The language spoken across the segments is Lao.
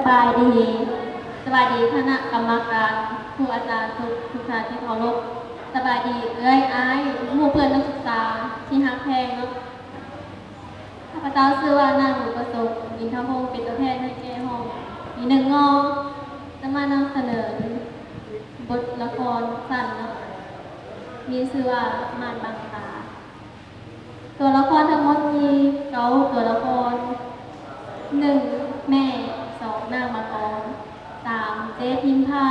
ສະບາຍດີ ສະບາຍດີຄະນະກຳມະການ, ຄູອາຈານທຸກ ທຸກທ່ານທີ່ເຄົາລົບ, ສະບາຍດີເອື້ອຍອ້າຍ ໝູ່ເພື່ອນນັກສຶກສາທີ່ຮັກແພງເນາະ. ຂ້າພະເຈົ້າຊື່ວ່າ ນາງ ບຸນປະສົງ ອິນທະວົງ ເປັນຕົວແທນໃຫ້ແກ່ຫ້ອງປີໜຶ່ງ ງ ຈະມານຳສະເໜີບົດລະຄອນສັ້ນເນາະ ມີຊື່ວ່າ ມານບັງຕາ. ຕົວລະຄອນທັງໝົດມີເກົ້າຕົວລະຄອນ, ໜຶ່ງ ແມ່, ສອງ ນາງມະກອນ, ສາມ ເຈພິມພາ,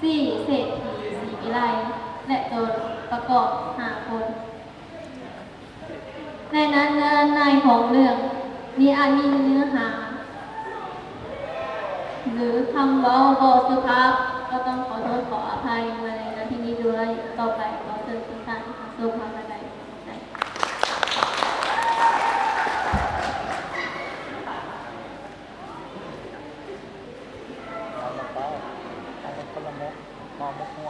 ສີ່ ເສດຖີ ສີວິໄລ ແລະ ຕົວປະກອບຫ້າຄົນ. ໃນນັ້ນເນື້ອໃນຂອງເລື່ອງນີ້ອາດມີເນື້ອຫາ ຫຼື ຄຳເວົ້າບໍ່ສຸພາບ ກໍຕ້ອງຂໍໂທດຂໍອະໄພມາໃນນາທີນີ້ດ້ວຍ. ຕໍ່ໄປຂໍເຊີນທຸກທ່ານຮັບຊົມຮັບປະທານໄດ້. ເອົາມາເປົ່າ ເອົາມາຄົນລະມົກ ເອົາໝົກຫົວ.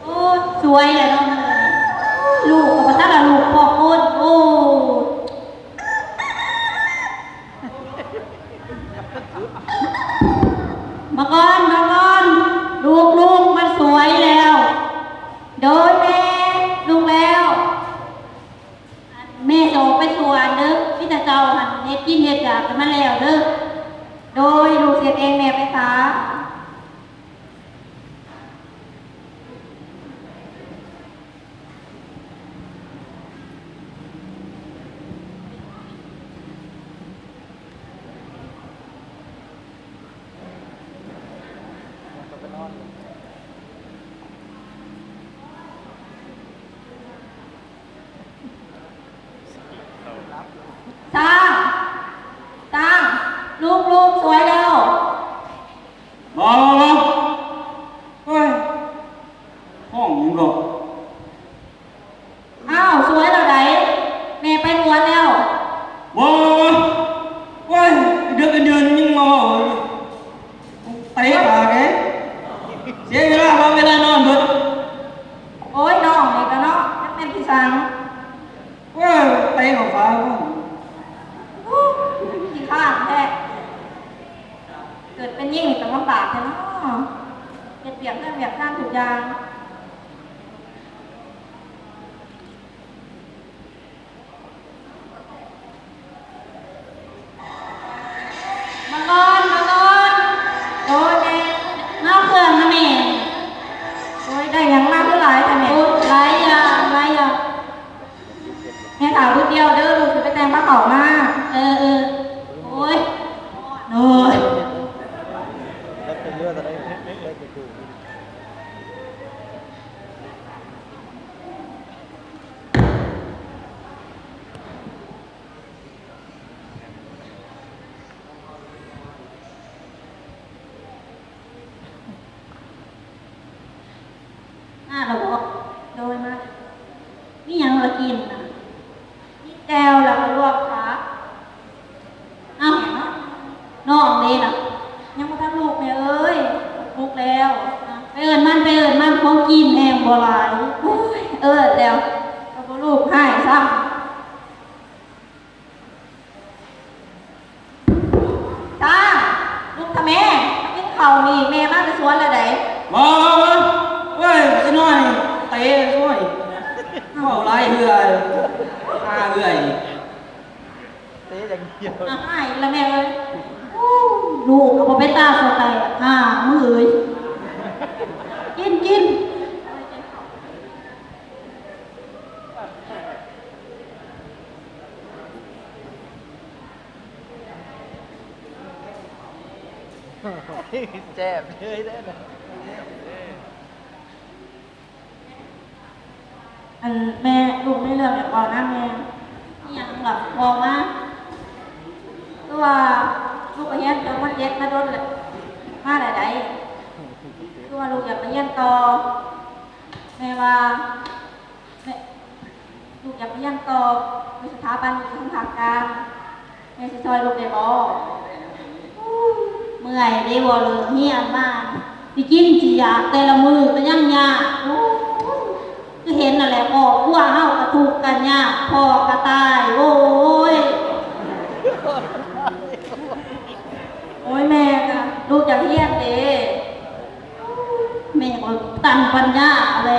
ໂອ້ ສວຍແລ້ວເນາະ ລູກກໍບໍ່ທັນລະລູກພອກໂພດ. ໂອ້ ມາກ່ອນ ມາກ່ອນ ລູກ ລູກ ມັນສວຍແລ້ວ. ໂດຍແມ່ ລຸກແລ້ວ. ແມ່ຈະອອກໄປສວນເດີ້ ມີແຕ່ເຈົ້າຫັ້ນເຮັດກິນເຮັດຢາກໃຫ້ມັນແລ້ວເດີ້. ໂດຍ ລູກຊິເຮັດເອງແມ່ ໄປສາ. ຊ້າງ ຊ້າງ ລຸກ ລຸກ ສວຍແລ້ວ. ບໍ່ ບໍ່ ບໍ່ ໂອ້ຍ ຮ້ອງຫຍັງເກາະ? ອ້າວ ສວຍແລ້ວໃດ໋ ແມ່ໄປສວນແລ້ວ. ບໍ່ ບໍ່ ບໍ່ ໂອ້ຍ ເດືອນເດືອນຍັງມາເວົ້າຢູ່ ເຕະປາກເດ້ ເສຍເວລາ ເວລານອນເບິດ. ໂອ້ຍ ນ້ອງນີ້ກະເນາະ ຈັກແມ່ນອີ່ສັງ. ໂອ້ຍ ເຕະເຂົ້າປາກ. ຂີ້ຄ້ານແທ້ ເກີດເປັນຍິງນີ້ກະລຳບາກແທ້ເນາະ ເຮັດວຽກເຮືອນວຽກຊານທຸກຢ່າງ. ມາກ່ອນ ມາກ່ອນ. ໂດຍແມ່ ມາເອົາເຄື່ອງນະແມ່. ໂດຍ ໄດ້ຫຍັງມາຄືຫຼາຍແທ້ແມ່? ໂອ້ ຫຼາຍຢ່າງ ຫຼາຍຢ່າງ. ແມ່ຖ້າບຶດດຽວເດີ້ ລູກຊິໄປແຕ່ງພາເຂົ້າມາ. ເອີ ເອີ ໂອ້ຍ ໂດຍ. ມາແລ້ວບໍ? ໂດຍ ມາ. ມີຫຍັງລະກິນນະ? ມີແຈ່ວ ແລ້ວກະລວກຜັກ. ອ້າວ ນ້ອງເດລະ? ຍັງບໍ່ທັນລຸກແມ່ເອີຍ ປຸກແລ້ວ. ໄປເອີ້ນມັນ ໄປເອີ້ນມັນ ຂອງກິນແຮງບໍ່ຫຼາຍ. ໂອ້ຍ ເອີ້ນແລ້ວກະບໍ່ລຸກ ຮ້າຍຊ້ຳ. ຊ້າງ ລຸກທະແມ່ ມາກິນເຂົ້ານີ້ ແມ່ມາແຕ່ສວນແລ້ວໃດ໋. ບໍ່ ບໍ່ ບໍ່ ໂອ້ຍ ໄອ້ນ້ອຍ ເຕະ ໂອ້ຍ ເວົ້າຫຼາຍເທື່ອ ຫ້າເອື້ອຍ ເຕະຢ່າງດຽວ. ອາ ຫາຍລະແມ່ເອີຍ ລູກກະບໍ່ເປັນຕາສົດໃດ ຫ້າ ມຶງເອີຍ. ແຊບເລີຍເດ້ນະ. ອັນແມ່ ລູກມີເລື່ອງຢາກເວົ້ານຳແມ່. ອີຫຍັງລະ? ເວົ້າມາ. ຄືວ່າລູກກະຮຽນຈົບ ມ.ເຈັດ ມາດົນແລ້ວ ມາໄດ້ໃດ. ຄືວ່າລູກຢາກໄປຮຽນຕໍ່. ແມ່ວ່າ ແມ່ ລູກຢາກໄປຮຽນຕໍ່ຢູ່ສະຖາບັນວິທະຍາສາດກາງ. ແມ່ຊິຊ່ອຍລູກໄດ້ບໍ່? ໂອ້ຍ ເມື່ອຍເດ້ ເວົ້າເລື່ອງຮຽນມາ ຊິກິນຊິຢາກແຕ່ລະມື້ກະຍັງຍາກ. ໂອ້ຍ ຄືເຫັນຫັ້ນແຫຼະ ຄອບຄົວເຮົາກະທຸກກະຍາກ ພໍ່ກະຕາຍ. ໂອ້ຍ ໂອ້ຍ ແມ່ກະ ລູກຢາກຮຽນເດ້. ແມ່ກໍຕັນປັນຍາແຫຼະ.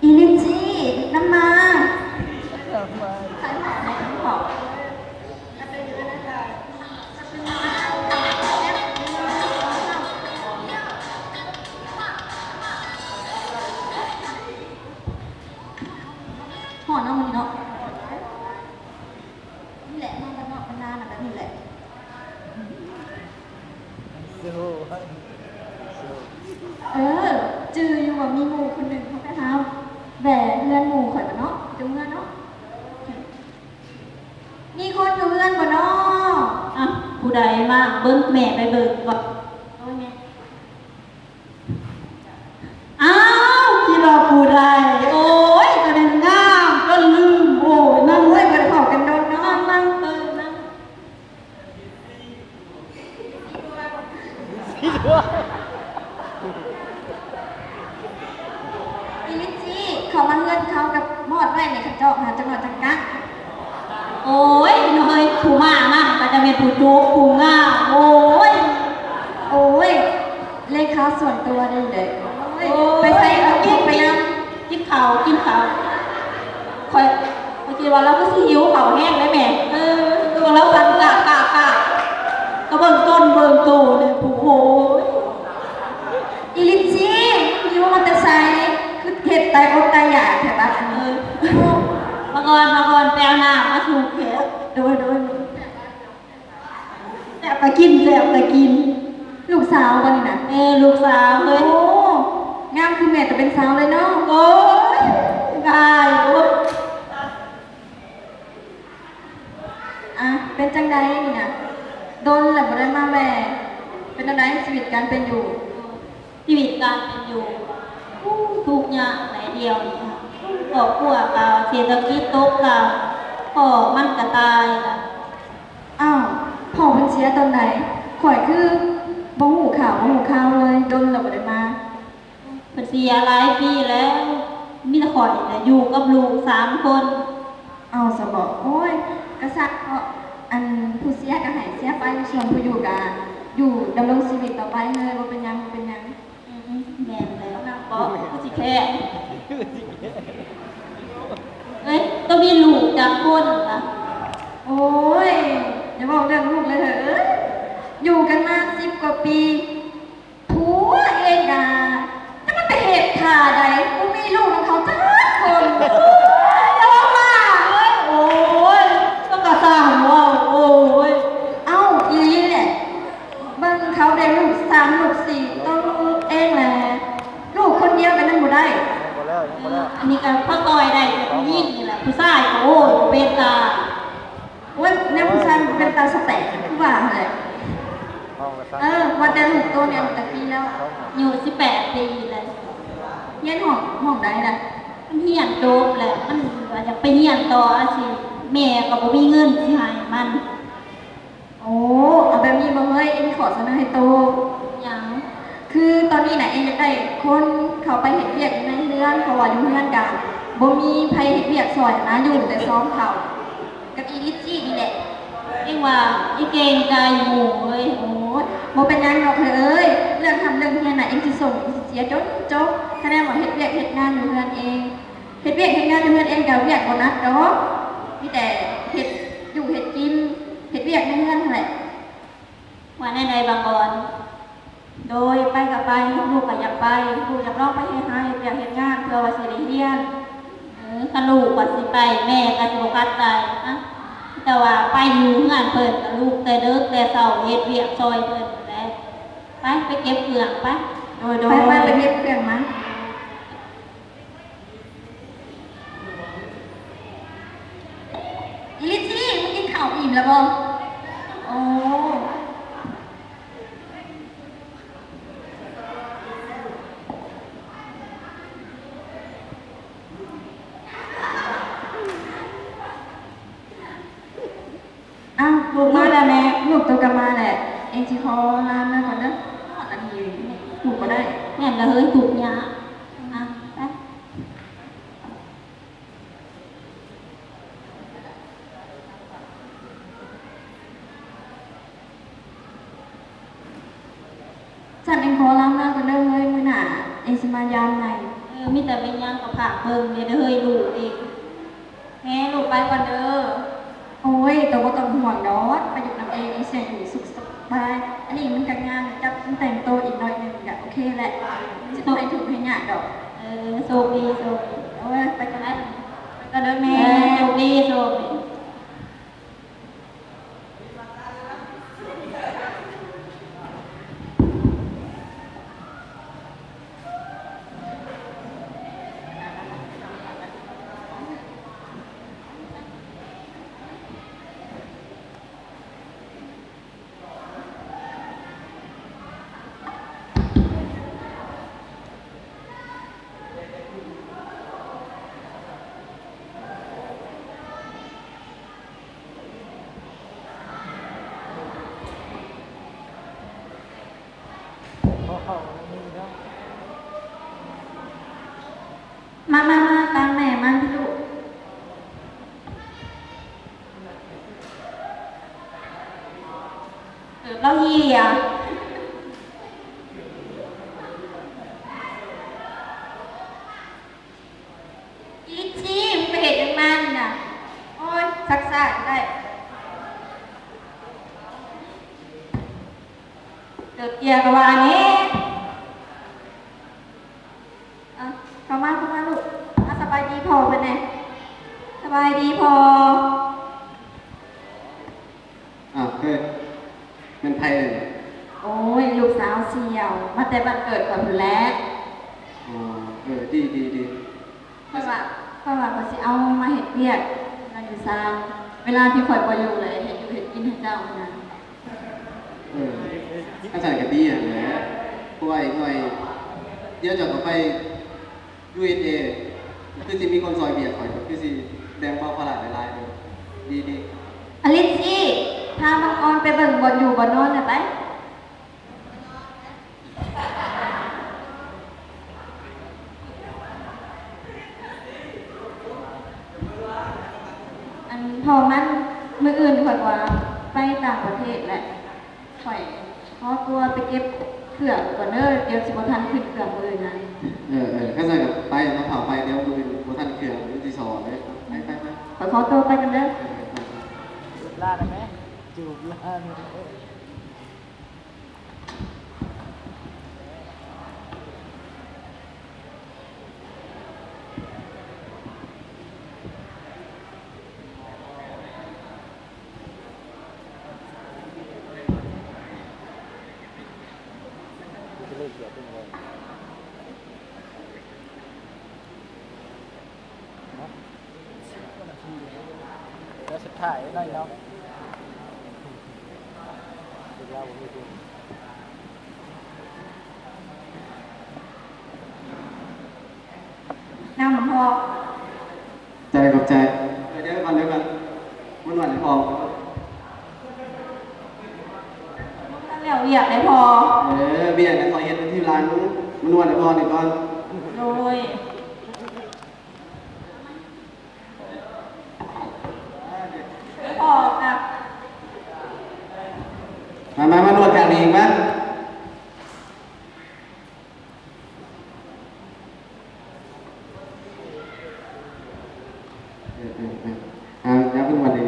ອີລິນຈີ ນຳມາ. ຮ້ອນເນາະມື້ນີ້ເນາະ. ນີ້ແຫຼະ ມາບ້ານນອກບ້ານນານະແບບນີ້ແຫຼະ. ເອີ ຈື່ຢູ່ວ່າມີໝູ່ຄົນໜຶ່ງເຂົາໄປຫາແວ່ເຮືອນໝູ່ຂ້ອຍຫັ້ນເນາະ ຈະເມືອເນາະ. ມີຄົນຢູ່ເຮືອນບໍ່ເນາະ? ອາ ຜູ້ໃດມາເບິ່ງ ແມ່ໄປເບິ່ງກ່ອນ. ໂອ້ຍ ແມ່. ອ້າວ ຄິດວ່າຜູ້ໃດ? ໂອ້ຍ ກະແມ່ນງາມຈົນລືມ. ໂອ້ຍ ນັ່ງເລີຍ ບໍ່ໄດ້ພໍ້ກັນດົນເນາະ. ນັ່ງ ນັ່ງ ເອີ ນັ່ງ. ອີລິນຈີ ເຂົ້າມາເຮືອນເຂົາກະມອດໄວ້ໃນກະຈອກ ຫາຈັກໜ້ອຍຈັ່ງກະ. ໂອ້ຍ ນ້ອຍ ຜູ້ມານັ້ນກະຈະແມ່ນຜູ້ຈຸກຜູ້ງາມ. ໂອ້ຍ ໂອ້ຍ ເລຂາສ່ວນຕົວເດ້. ໂອ້ຍ ໄປໃສກະພກໄປນຳ. ກິນເຂົ້າ ກິນເຂົ້າ. ຂ້ອຍ ຂ້ອຍຄິດວ່າລາວຄືຊິຫິວເຂົ້າແຮງເດ້ແມ່. ເອີ ລາວສັ່ນກາກກາກກາກ ກະເບິ່ງຕົນເບິ່ງໂຕແດ່. ໂອ້ຍ ອີລິນຈີ ຫິວມາແຕ່ໃສ? ຄືເຮັດຕາຍອົດຕາຍຢາກແທ້ບາດນີ້. ເອີ ມາກ່ອນ ມາກ່ອນ ໄປເອົານ້ຳມາສູ່ແຂກ. ໂດຍ ໂດຍ ໂດຍ. ແຊບກະກິນ ແຊບກະກິນ. ລູກສາວບໍ່ນີ້ນະ? ເອີ ລູກສາວເລີຍ. ໂອ້ ງາມຄືແມ່ຕອນເປັນສາວເລີຍເນາະ. ໂອ້ຍ ອາຍ ໂອ້ຍ. ອາ ເປັນຈັ່ງໃດນີ້ນະ? ດົນແລ້ວບໍ່ໄດ້ມາແວ່. ເປັນແນວໃດຊີວິດການເປັນຢູ່? ຊີວິດການເປັນຢູ່ ໂອ້ ທຸກຍາກຫຼາຍດຽວນີ້ ຄອບຄົວກະເສດຖະກິດຕົກຕ່ຳ ພໍ່ມັນກະຕາຍລະ. ອ້າວ ພໍ່ເພິ່ນເສຍຕອນໃດ? ຂ້ອຍຄືບໍ່ຮູ້ຂ່າວບໍ່ຮູ້ຂ່າວເລີຍ ດົນແລ້ວບໍ່ໄດ້ມາ. ເພິ່ນເສຍຫຼາຍປີແລ້ວ ມີແຕ່ຂ້ອຍນີ້ແຫຼະຢູ່ກັບລູກສາມຄົນ. ເອົາຊະເບາະ. ໂອ້ຍ ກະຊັກເນາະ ອັນຜູ້ເສຍກະໃຫ້ເສຍໄປ ສ່ວນຜູ້ຢູ່ກະຢູ່ດຳລົງຊີວິດຕໍ່ໄປເລີຍ ບໍ່ເປັນຫຍັງ ບໍ່ເປັນຫຍັງ. ອືມ ແມ່ນແລ້ວນະ ເບາະ ຄືຊິແທ້. ເອີຍ ໂຕມີລູກຈັກຄົນລະ? ໂອ້ຍ ຢ່າເວົ້າເລື່ອງລູກເລີຍເຮີ້ຍ ຢູ່ກັນມາສິບກວ່າປີ ຜົວເອງກະຈັກມັນໄປເຮັດທ່າໃດ ບໍ່ມີລູກນຳເຂົາຈັກຄົນ. ໂອ້ຍ ໂອ້ຍ ເຈົ້າກະຊ່າງເວົ້າ ໂອ້ຍ. ເອົ້າ ອີ່ຫຼີແຫຼະ ເບິ່ງເຂົາໄດ້ລູກສາມລູກສີ່ໂຕເອງແຫຼະ ລູກຄົນດຽວກະຍັງບໍ່ໄດ້. ຍັງບໍ່ແລ້ວ ຍັງບໍ່ແລ້ວ. ອັນນີ້ກະພໍຕ່ອຍໄດ້ແຕ່ຜູ້ຍິງນີ້ແຫຼະ ຜູ້ຊາຍກະ ໂອ້ຍ ບໍ່ເປັນຕາ. ໂອ້ຍ ແນວຜູ້ຊາຍມັນເປັນຕາສະແຕກ ຄືວ່າຫັ້ນແຫຼະ. ເອີ ວ່າແຕ່ລູກໂຕນີ້ອາຍຸຈັກປີແລ້ວ? ອາຍຸສິບແປດປີແລ້ວ. ຮຽນຫ້ອງ ຫ້ອງໃດລະ? ມັນຮຽນຈົບແລ້ວ ມັນວ່າຢາກໄປຮຽນຕໍ່ອາຊີບ ແມ່ກະບໍ່ມີເງິນຊິໃຫ້ມັນ. ໂອ້ ເອົາແບບນີ້ບໍ່ເຮີ້ຍ ເອັງຂໍສະເໜີໃຫ້ໂຕ. ຫຍັງ? ຄືຕອນນີ້ນະ ເອັງຢາກໄດ້ຄົນເຂົ້າໄປເຮັດວຽກຢູ່ໃນເຮືອນ ເພາະວ່າຢູ່ເຮືອນກະບໍ່ມີໃຜເຮັດວຽກຊ່ອຍຫັ້ນນະ ຢູ່ແຕ່ສອງເຖົ້າ ກັບອີລິດຈີ່ນີ້ແຫຼະ. ເອັງວ່າອີ່ເກັ່ງໃຈໝູ່ເວີຍ. ໂອ້ຍ ບໍ່ເປັນຫຍັງດອກເຮີ້ຍ ເລື່ອງຮ່ຳເລື່ອງຮຽນນະ ເອັງຊິສົ່ງເສຍຈົນຈົບ ຄະແນນວ່າເຮັດວຽກເຮັດງານຢູ່ເຮືອນເອງ. ເຮັດວຽກເຮັດງານຢູ່ເຮືອນເອງກະວຽກບໍ່ໜັກດອກ ມີແຕ່ເຮັດຢູ່ເຮັດກິນ ເຮັດວຽກໃນເຮືອນຫັ້ນແຫຼະ. ວ່າແນວໃດບາງອອນ? ໂດຍ ໄປກະໄປ ລູກກະຢາກໄປ ລູກຢາກລອງໄປເຮັດ ຫາເຮັດວຽກເຮັດງານ ເພື່ອວ່າຊິໄດ້ຮຽນ. ເອີ ຖ້າລູກວ່າຊິໄປ ແມ່ກໍຊິບໍ່ຂັດໃຈນະ ແຕ່ວ່າໄປຢູ່ເຮືອນເພິ່ນ ກໍລຸກແຕ່ເດິກແຕ່ເຊົ້າ ເຮັດວຽກຊ່ອຍເພິ່ນຫັ້ນແຫຼະ. ໄປ ໄປເກັບເຄື່ອງໄປ. ໂດຍ ໂດຍ ໄປ ໄປ ໄປເກັບເຄື່ອງມາ. ອີລິດຊີ ມຶງກິນເຂົ້າອີ່ມແລ້ວບໍ່? ໂອ້ ອ້າວ ລູກມາແລ້ວແມ່. ລູກໂຕກໍມາແຫຼະ. ເອງຊິຂໍລາເມືອກ່ອນເດີ. ຮອດອັນນີ້ລູກບໍ່ໄດ້. ແມ່ນລະເຮີ້ຍ ທຸກຍາກ. ອ່ະ ໄປ. ຊັ້ນເອງຂໍລາເມືອກ່ອນເດີເຮີ້ຍ, ມື້ໜ້າເອງຊິມາຢາມໃໝ່. ເອີ ມີແຕ່ແມ່ນຫຍັງກໍຝາກເບິ່ງແດ່ເດີເຮີ້ຍ ລູກເອງ. ແມ່ ລູກໄປກ່ອນເດີ. ໂອ້ຍ ໂຕບໍ່ຕ້ອງຫ່ວງດອກ, ໄປຢູ່ນຳເອງ ເອງຊິຢູ່ສຸກສະບາຍ. ອັນນີ້ມັນກໍງາມ, ຈັບແຕ່ງໂຕອີກໜ້ອຍໜຶ່ງກໍໂອເຄແຫຼະ, ຊິບໍ່ໃຫ້ທຸກໃຫ້ຍາກດອກ. ເອີ ໂຊກດີ ໂຊກດີ. ໂອ້ຍ ໄປກ່ອນເດີ ໄປກ່ອນເດີແມ່. ເອີ ໂຊກດີ ໂຊກດີ. ມາ ມາ ມາ ຕາມແມ່ມາພີ່ລູກ. ເກີບລາວເຫ່ຍ. ອີລິດຊີ ມຶງໄປເຮັດຫຍັງມານີ້ນະ? ໂອ້ຍ ຊັກຊ້າກໍໄດ້. ເກີບເຫ່ຍກໍວ່າແດ່. ເຂົ້າມາ ເຂົ້າມາລູກ. ມາສະບາຍດີພໍ່ເພິ່ນແດ່. ສະບາຍດີພໍ່. ອ້າວ ເຮີ້ຍ ແມ່ນໃຜເອີຍ? ໂອ້ຍ ລູກສາວສ່ຽວ ມາແຕ່ບ້ານເກີດຂ້ອຍພຸ້ນແຫຼະ. ອໍ ເອີ ດີ ດີ ດີ. ຂ້ອຍວ່າ ຂ້ອຍວ່າຂ້ອຍຊິເອົາມາເຮັດວຽກຢູ່ເຮືອນຢູ່ຊານ ເວລາທີ່ຂ້ອຍບໍ່ຢູ່ແຫຼະ ເຮັດຢູ່ເຮັດກິນໃຫ້ເຈົ້າຫັ້ນນະ. ເອີ ຄັນຊັ້ນກໍດີຫັ້ນແຫຼະ ເພາະວ່າອີກໜ້ອຍ ດຽວເຈົ້າກໍໄປ ຢູເອສເອ ຄືຊິມີຄົນຊ່ອຍວຽກຂ້ອຍ ກໍຄືຊິແບ່ງເບົາພາລະໄດ້ຫຼາຍເດີ. ດີ ດີ. ອາລິດຊີ ພາບັງອອນໄປເບິ່ງບ່ອນຢູ່ບ່ອນນອນແດ່ໄປ. ອັນພໍ່ມັນ ມື້ອື່ນຂ້ອຍວ່າໄປຕ່າງປະເທດແຫຼະ. ຂ້ອຍຂໍຕົວໄປເກັບເຄື່ອງກ່ອນເດີ ດຽວຊິບໍ່ທັນຂຶ້ນເຄື່ອງມື້ອື່ນນະ. ເອີ ເອີ ຄັນຊັ້ນກໍໄປເນາະ ເຖົ້າໄປ ດຽວມື້ອື່ນບໍ່ທັນເຄື່ອງ ມື້ທີສອງເດີ. ໄປ ໄປ ໄປ. ຂ້ອຍຂໍຕົວໄປກ່ອນເດີ. ເອີ ເອີ ໄປ ໄປ. ຈູບລາໄດ້ແມ? ຈູບລາໄດ້ແມ? ແລ້ວສຸດທ້າຍໜ້ອຍເນາະ. ນຳພໍ່. ໃຈ ຂອບໃຈ. ເອີ ດຽວກ່ອນ ດຽວກ່ອນ ມານວດໃຫ້ພໍ່. ບໍ່ທັນແລ້ວວຽກໃດພໍ່. ເອີ ວຽກນັ້ນຂ້ອຍເຮັດໄວ້ທີຫຼັງ ມານວດໃຫ້ພໍ່ນີ້ກ່ອນ. ໂດຍ. ມາ ມາ ມານວດຂ້າງນີ້ອີກມາ. ເອີ ເອີ ເອີ ເອົາ ຈັບນວດດີໆ.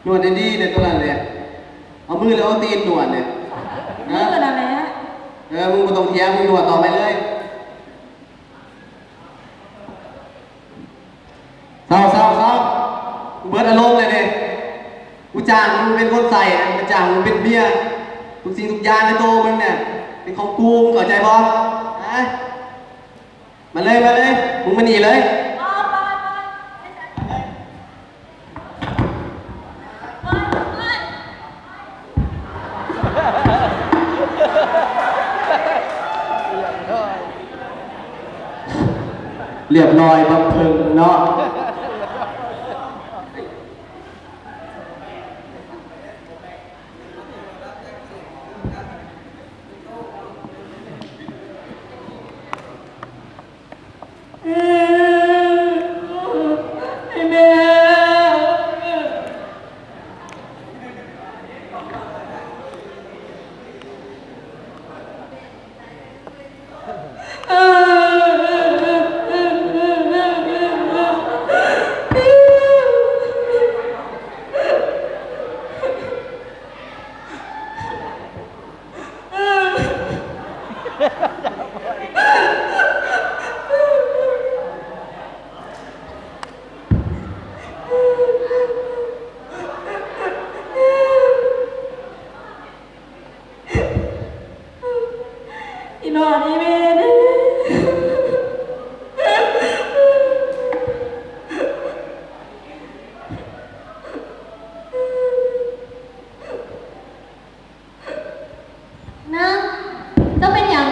ນວດດີໆ ແດ່ ຕົວນັ້ນແຫຼະ ເອົາມື ຫຼື ເອົາຕີນນວດແດ່? ມືນັ້ນແຫຼະ. ເອີ ມຶງບໍ່ຕ້ອງຖຽງ ມຶງນວດຕໍ່ໄປເລີຍ. ລົງເລີຍເດ້. ກູຈ້າງມຶງເປັນຄົນໃຊ້ນະ, ກູຈ້າງມຶງເປັນເມຍ. ທຸກສິ່ງທຸກຢ່າງໃນໂຕມຶງນະ ເປັນຂອງກູ, ມຶງເຂົ້າໃຈບໍ່? ຮະ? ມາເລີຍ, ມາເລີຍ, ມຶງມານີ້ເລີຍ. ລຽບຮ້ອຍບັກເຜິ້ງເນາະ. ອີ່ນ້ອງອີ່ແມ່ເດ້. ນາງ ເຈົ້າເປັນຫຍັງ?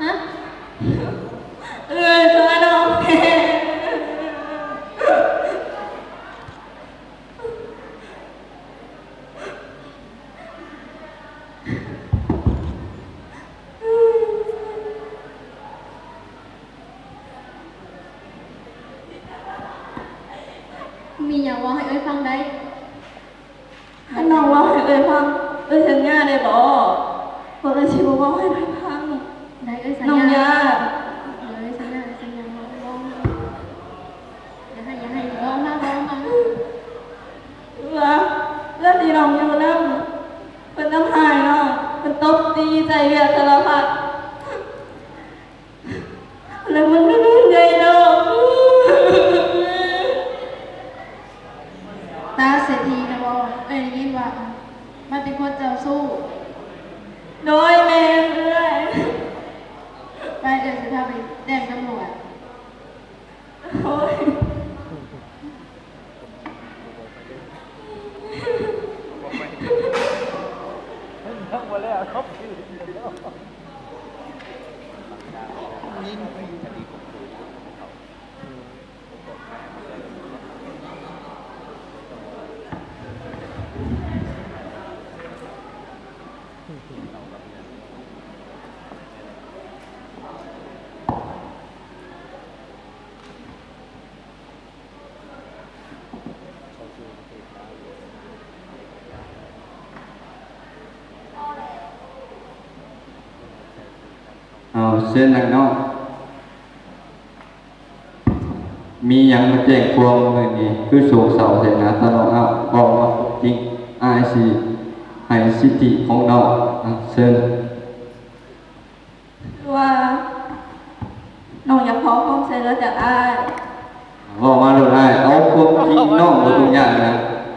ຮະ? ເອື້ອຍຊ່ວຍນ້ອງແດ່. ມີຫຍັງເວົ້າໃຫ້ເອື້ອຍຟັງໄດ້. ຄັນນ້ອງເວົ້າໃຫ້ເອື້ອຍຟັງ, ເອື້ອຍສັນຍາໄດ້ບໍ່ ວ່າເອື້ອຍຊິບໍ່ເວົ້າໃຫ້ໃຜຟັງ? ໄດ້ເອື້ອຍສັນຍາ. ນ້ອງຢາ. ເອີ ເອື້ອຍສັນຍາ, ເອື້ອຍສັນຍາ, ເວົ້າ, ເວົ້າ. ຢ່າໄຫ້, ຢ່າໄຫ້, ເວົ້າມາ, ເວົ້າມາ. ເວລາທີ່ນ້ອງຢູ່ນຳ, ເພິ່ນທຳຮ້າຍນ້ອງ, ເພິ່ນຕົບຕີ, ໃສ່ວຽກສາລະພັດ. ແລ້ວມັນກໍໂດນໃຫຍ່ດອກ. ຕາເສດຖີນະບໍ? ເອື້ອຍໄດ້ຍິນວ່າມັນເປັນຄົນເຈົ້າຊູ້. ໂດຍ ແມ່ນເອື້ອຍ. ໄປ ເອື້ອຍຊິພາໄປແຈ້ງຕຳຫຼວດ. ໂອ້ຍ. ຍັງບໍ່ແລ້ວເນາະ. ເອົາ ເຊີນນັກນ້ອງ. ມີຫຍັງມາແຈ້ງຄວາມມື້ນີ້ ຄືໂສກເສົ້າແທ້ໜ້າຕານ້ອງ? ເອົາ ເວົ້າມາຄວາມຈິງ, ອ້າຍຊິໃຫ້ສິດທິຂອງນ້ອງ. ເຊີນ. ຄືວ່ານ້ອງຢາກຂໍຄວາມຊ່ວຍເຫຼືອຈາກອ້າຍ. ເວົ້າມາໂລດອ້າຍ, ເອົາຄວາມຈິງນ້ອງບໍ່ຕ້ອງຢ້ານນະ,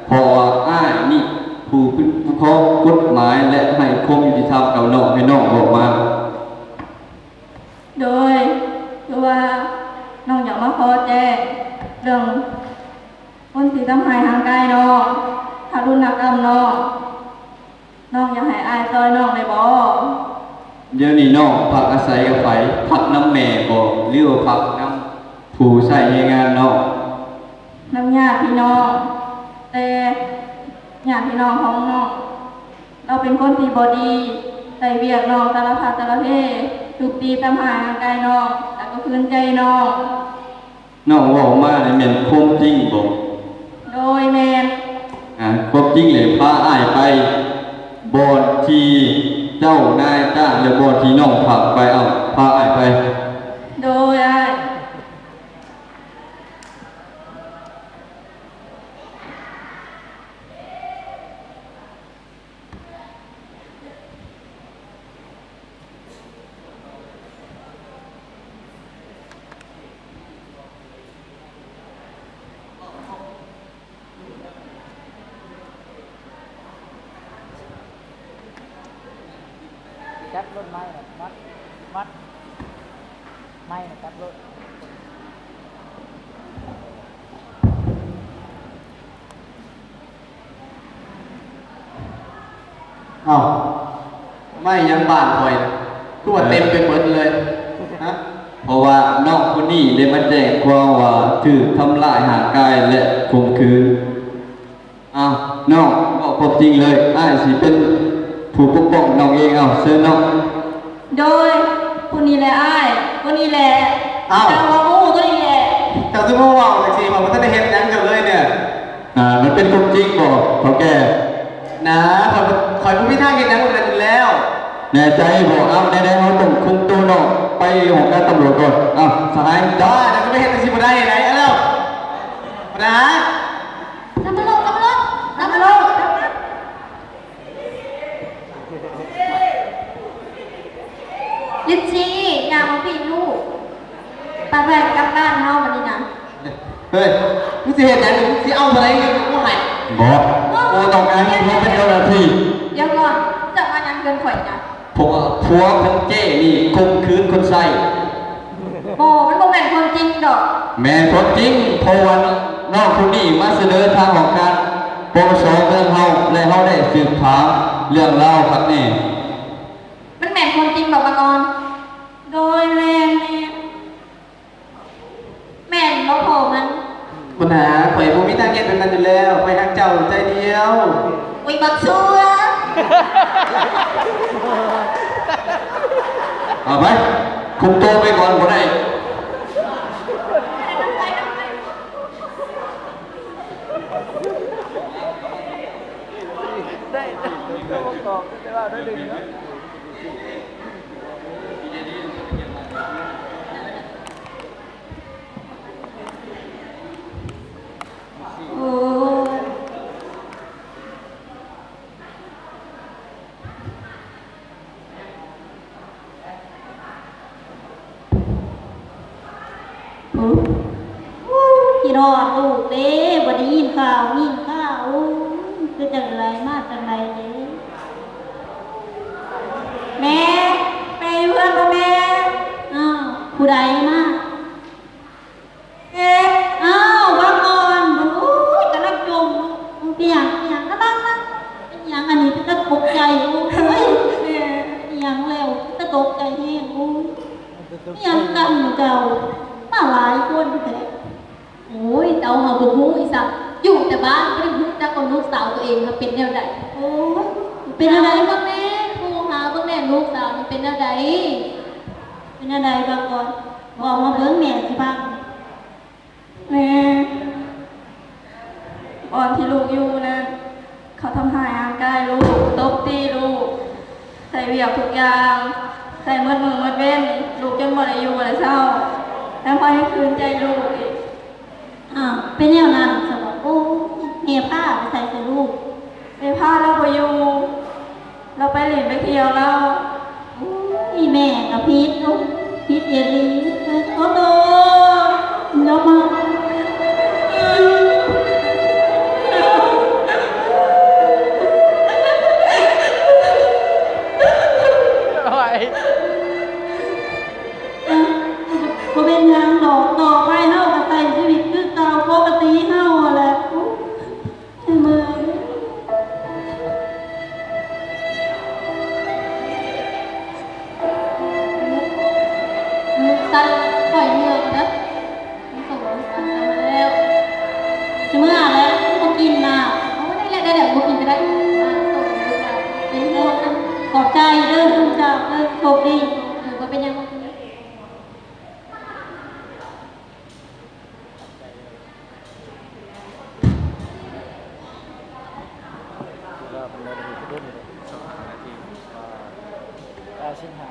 ເພາະວ່າອ້າຍນີ້ຜູ້ຄຸ້ມຄອງກົດໝາຍ ແລະ ໃຫ້ຄວາມຍຸຕິທຳກັບນ້ອງ, ໃຫ້ນ້ອງເວົ້າມາ. ໂດຍ ຄືວ່ານ້ອງຢາກມາຂໍແຈ້ງເລື່ອງຄົນທີ່ທຳຮ້າຍຮ່າງກາຍນ້ອງ, ທາລຸນນະກຳນ້ອງ. ນ້ອງຢາກໃຫ້ອ້າຍຊ່ອຍນ້ອງໄດ້ບໍ່? ດຽວນີ້ນ້ອງພັກອາໄສກັບໃຜ? ພັກນຳແມ່ບໍ ຫຼືວ່າພັກນຳຜູ້ໃຊ້ແຮງງານນ້ອງ? ນຳຍາດພີ່ນ້ອງ, ແຕ່ຍາດພີ່ນ້ອງຂອງນ້ອງ ລາວເປັນຄົນທີ່ບໍ່ດີ, ໃສ່ວຽກນ້ອງສາລະພັດສາລະເພ, ທຸບຕີທຳຮ້າຍຮ່າງກາຍນ້ອງ ແລ້ວກໍຂືນໃຈນ້ອງ. ນ້ອງເວົ້າມານີ້ແມ່ນຄວາມຈິງບໍ? ໂດຍ ແມ່ນ. ອາ ຄວາມຈິງແຫຼະ ພາອ້າຍໄປບ່ອນທີ່ເຈົ້ານາຍຈ້າງ ແລະ ບ່ອນທີ່ນ້ອງພັກໄປ. ເອົາ ພາອ້າຍໄປ. ໂດຍ ອ້າຍ. ເ ຈັບລົດໄມ້ນະ ມັດ ມັດໄມ້ນະ ຈັບລົດ. ເອົ້າ ໄມ້ຫຍັງບ້ານຂ້ອຍ ຄືວ່າເຕັມໄປເບິດເລີຍ ຮະ? ເພາະວ່ານ້ອງຄົນນີ້ໄດ້ມາແຈ້ງຄວາມວ່າຖືກທຳຮ້າຍຮ່າງກາຍ ແລະ ຂົ່ມຂືນ. ອ້າວ ນ້ອງ ເວົ້າຄວາມຈິງເລີຍ ອ້າຍຊິເປັນຜູ້ປົກປ້ອງນ້ອງເອງ. ເອົາ ເຊີນນ້ອງ. ໂດຍ ຜູ້ນີ້ແຫຼະອ້າຍ ຜູ້ນີ້ແຫຼະ. ອ້າວ ເຈົ້າບໍ່ຮູ້ ຜູ້ນີ້ແຫຼະ. ເຈົ້າຄືມາເວົ້າຈັ່ງຊີ້ ຂ້ອຍບໍ່ທັນໄດ້ເຮັດຫຍັງເຈົ້າເລີຍເນຍ. ອ່າ ມັນເປັນຄວາມຈິງບໍ່ ເຖົ້າແກ່? ນາ ຂ້ອຍ ຂ້ອຍບໍ່ມີທາງເຮັດຫຍັງແບບນັ້ນຢູ່ແລ້ວ. ແນ່ໃຈບໍ່? ເອົາ ແນວໃດເຮົາຕ້ອງຄຸມໂຕນ້ອງໄປຫ້ອງການຕຳຫຼວດກ່ອນ. ເອົາ ສະຫາຍ ຈ້າ ເຈົ້າຈະໄປເຮັດຈັ່ງຊີ້ບໍ່ໄດ້ໃດ໋. ເອົາແລ້ວ ນາ ນຳມາລົງ ນຳມາລົງ ນຳມາລົງ. ລິດຊີ ຍ່າງມາພີ້ລູກ ໄປ ໄປກັບບ້ານເຮົາບັດນີ້ນະ. ເຮີ້ຍ ມຶງຊິເຮັດຫຍັງນີ້? ມຶງຊິເອົາເທົ່າໃດເງິນກູໃຫ້? ບໍ່ ບໍ່ຕ້ອງການໃຫ້ເຮົາເປັນເຈົ້າໜ້າທີ່. ດຽວກ່ອນ ເຈົ້າມາຫຍັງເຮືອນຂ້ອຍນະ? ເພາະວ່າຜົວຂອງເຈ້ນີ້ຂົ່ມຂືນຄົນໃຊ້. ບໍ່ ມັນບໍ່ແມ່ນຄວາມຈິງດອກ. ແມ່ນຄວາມຈິງ ເພາະວ່ານ້ອງຜູ້ນີ້ມາສະເໜີທາງຫ້ອງການ ປກສ ເມືອງເຮົາ ແລະ ເຮົາໄດ້ສືບຖາມເລື່ອງລາວຄັກແນ່. ມັນແມ່ນຄວາມຈິງບໍ່ ບັກອ່ອນ? ໂດຍ ແມ່ນ ແມ່ນ ແມ່ນບໍ່ພໍ່ມັນ? ບໍ່ນາ ຂ້ອຍບໍ່ມີທາງເຮັດແບບນັ້ນຢູ່ແລ້ວ ຂ້ອຍຮັກເຈົ້າໃຈດຽວ. ອຸ້ຍ ບັກຊົ່ວ. ເອົາໄປ ຄຸມໂຕໄປກ່ອນບໍ່ໄດ້. ໄດ້ ໄດ້ ໄດ້ ບໍ່ຕອບ ໄດ້ວ່າໄດ້ດຶງເນາະ. ໂອ້ຍ ໂອ້ ຄິດຮອດລູກເດ້ ບໍ່ໄດ້ຍິນຂ່າວ ຍິນຂ່າວ ໂອ້ຍ ຄືຈັ່ງໃດ ມາຈັ່ງໃດເດ້? ແມ່ ແມ່ຢູ່ເຮືອນບໍ່ແມ່? ອ້າວ ຜູ້ໃດມາ? ເອ ອ້າວ ບັກອ່ອນ ໂອ້ຍ ກຳລັງຈົ່ມ ເປັນຫຍັງ ເປັນຫຍັງ ນັ່ງ ນັ່ງ ເປັນຫຍັງອັນນີ້ ເປັນຕາຕົກໃຈ ໂອ້ຍ ແມ່ ເປັນຫຍັງແລ້ວ ເປັນຕາຕົກໃຈແຮງ ໂອ້ຍ ອີ່ຫຍັງກັນເຈົ້າ ມາຫຼາຍຄົນແທ້? ໂອ້ຍ ເຈົ້າຫາບໍ່ຮູ້ອີ່ສັງ ຢູ່ແຕ່ບ້ານ ບໍ່ໄດ້ຮູ້ຈັກວ່າລູກສາວຕົວເອງຫາເປັນແນວໃດ. ໂອ້ຍ ເປັນແນວໃດ? ເບິ່ງແດ່ ໂທຫາເບິ່ງແດ່ ລູກສາວນີ້ເປັນແນວໃດ? ເປັນແນວໃດ ບາງອອນ ເວົ້າມາເບິ່ງ ແມ່ຊິຟັງ. ແມ່ ບ່ອນທີ່ລູກຢູ່ນັ້ນ ເຂົາທຳຮ້າຍຮ່າງກາຍລູກ ຕົບຕີລູກ ໃສ່ວຽກທຸກຢ່າງ ໃສ່ໝົດມື້ໝົດເວັນ ລູກຈົນບໍ່ໄດ້ຢູ່ບໍ່ໄດ້ເຊົາ ແລ້ວໃຜຄືນໃຈລູກອີກ? ອ້າວ ເປັນແນວນັ້ນຊະບໍ? ໂອ້ຍ ແມ່ພາໄປໃສຊະລູກ? ແມ່ພາລາວບໍ່ຢູ່ ລາວໄປຫຼິ້ນໄປທ່ຽວລາວ. ໂອ້ຍ ແມ່ກໍຜິດ ໂອ້ ຜິດອີ່ຫຼີ ໂອ້ໂຕ ລາວມາ ໂອ້ຍ ບໍ່ເປັນຫຍັງດອກ ຕໍ່ໄປເຮົາກໍໃຊ້ຊີວິດຄືເກົ່າ ປົກກະຕິເຮົາຫັ້ນແຫຼະ. ໂອ້ຍ ເມື່ອຍ. ຊັ້ນຂ້ອຍເມືອກ່ອນເດີ ມີຂອງຂວັນກັນມາແລ້ວ ຊິເມືອແລ້ວ ບໍ່ກິນນະ. ໂອ້ ໄດ້ແລ້ວ ໄດ້ແລ້ວ ບໍ່ກິນກໍໄດ້. ອ່າ ເປັນເລື່ອງ ຂອບໃຈເດີ ເຈົ້າເດີ ໂຊກດີ. ເອີ ບໍ່ເປັນຫຍັງ. ເກົ້າສິບຫ້າ.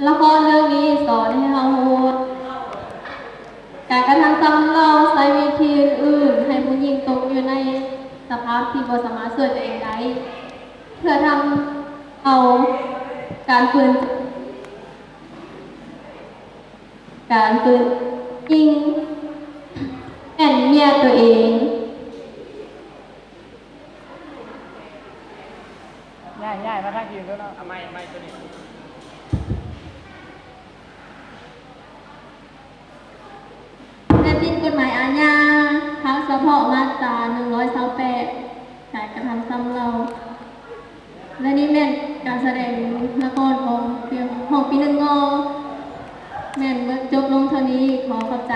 ລະຄອນເລື່ອງນີ້ສອນໃຫ້ເຮົາຮູ້ວ່າ ການກະທຳຊຳເລົາໃສ່ວິທີອື່ນໆ ໃຫ້ຜູ້ຍິງຕົກຢູ່ໃນສະພາບທີ່ບໍ່ສາມາດຊ່ວຍຕົວເອງໄດ້ ເພື່ອທຳເອົາການຝືນ ການເປີດຍິງແມ່ນເມຍຕົວເອງ. ຍ້າຍ ຍ້າຍມາທາງທີ່ເດີເນາະ. ເອົາໃໝ່ ເອົາໃໝ່ຕົວນີ້. ແມ່ນຜິດກົດໝາຍອາຍາ ທັງສະເພາະມາດຕາໜຶ່ງຮ້ອຍຊາວແປດ ການກະທຳຊຳເລົາ. ແລະນີ້ແມ່ນການສະແດງລະຄອນຂອງຫ້ອງປີໜຶ່ງ ງ. ແມ່ນເບິດ ຈົບລົງເທົ່ານີ້. ຂໍຂອບໃຈ.